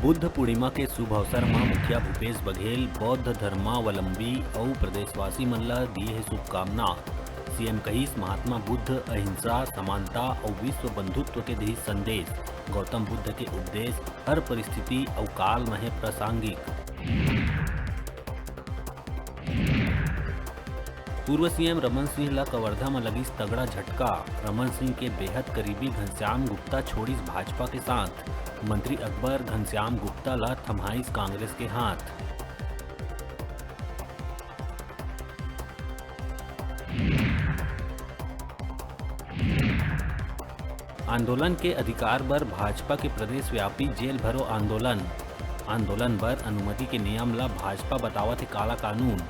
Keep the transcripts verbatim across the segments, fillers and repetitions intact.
बुद्ध पूर्णिमा के शुभ अवसर म मुखिया भूपेश बघेल बौद्ध धर्मावलंबी अउ प्रदेशवासी मन ल दिए हे शुभकामना। सीएम कहिस, महात्मा बुद्ध अहिंसा, समानता अउ विश्व बंधुत्व के दिही संदेश। गौतम बुद्ध के उपदेश हर परिस्थिति अउ काल म हे प्रासंगिक। पूर्व सीएम रमन सिंह ला कवर्धा म लगिस तगड़ा झटका। रमन सिंह के बेहद करीबी घनश्याम गुप्ता छोड़िस भाजपा के साथ। मंत्री अकबर घनश्याम गुप्ता ला थम्हाइस कांग्रेस के हाथ। आंदोलन के अधिकार बर भाजपा के प्रदेशव्यापी जेल भरो आंदोलन। आंदोलन बर अनुमति के नियम ला भाजपा बतावत हे काला कानून।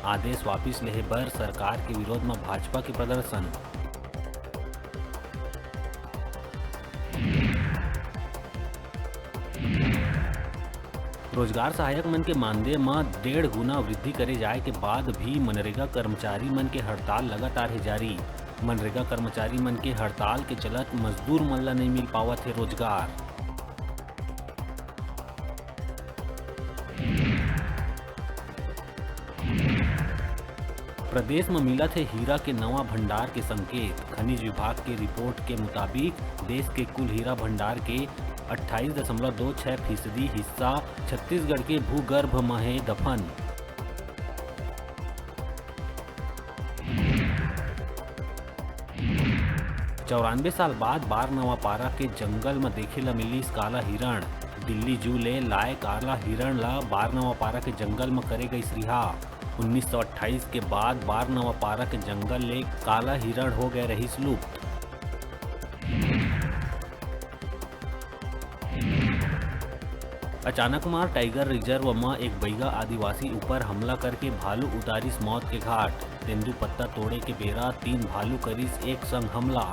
आदेश वापिस लेहे बर सरकार के विरोध म भाजपा के प्रदर्शन। रोजगार सहायक मन के मानदेय म डेढ़ गुना वृद्धि करे जाय के बाद भी मनरेगा कर्मचारी मन के हड़ताल लगातार हे जारी। मनरेगा कर्मचारी मन के हड़ताल के चलत मजदूर मन ल नइ मिल पावत हे रोजगार। प्रदेश म मिलत हे हीरा के नवा भंडार के संकेत। खनिज विभाग के रिपोर्ट के मुताबिक, देश के कुल हीरा भंडार के अट्ठाईस दशमलव दो छह फीसदी हिस्सा छत्तीसगढ़ के भूगर्भ म हे दफन। चौरानबे साल बाद बारनवापारा के जंगल म देखे ल मिलिस काला हिरण। दिल्ली जू ले लाए काला हिरण ल बारनवापारा के जंगल म करे गइस रिहा। उन्नीस सौ अट्ठाईस के बाद बारनवापारा के जंगल ले काला हिरण हो गए रहिस लुप्त। अचानकमार टाइगर रिजर्व म एक बैगा आदिवासी ऊपर हमला करके भालू उतारिस मौत के घाट। तेंदूपत्ता तोड़े के बेरा तीन भालू करिस एक संग हमला,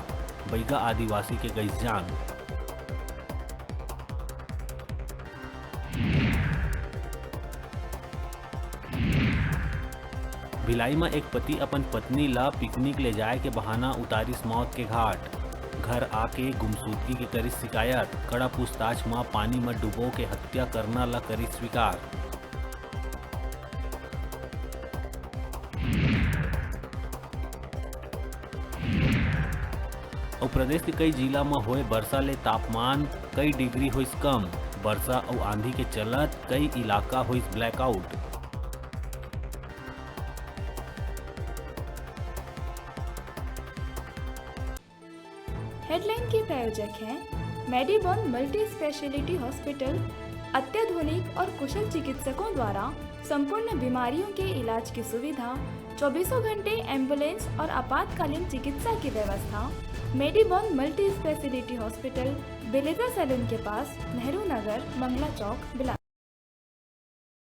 बैगा आदिवासी के गइस जान। भिलाई म एक पति अपन पत्नी ला पिकनिक ले जाय के बहाना उतारिस मौत के घाट। घर आके गुमशुदगी के करिस शिकायत, कड़ा पूछताछ म पानी म डुबो के हत्या करना ला करिस स्वीकार। अउ प्रदेश के कई जिला म होए बरसा ले तापमान कई डिग्री होइस कम। बरसा अउ आंधी के चलत कई इलाका होइस blackout। हेडलाइन के प्रायोजक हैं मेडीबॉन मल्टी स्पेशलिटी हॉस्पिटल। अत्याधुनिक और कुशल चिकित्सकों द्वारा संपूर्ण बीमारियों के इलाज की सुविधा, चौबीसों घंटे एम्बुलेंस और आपातकालीन चिकित्सा की व्यवस्था। मेडीबॉन मल्टी स्पेशलिटी हॉस्पिटल, बेलेजा सैलून के पास, नेहरू नगर, मंगला चौक, बिलासपुर।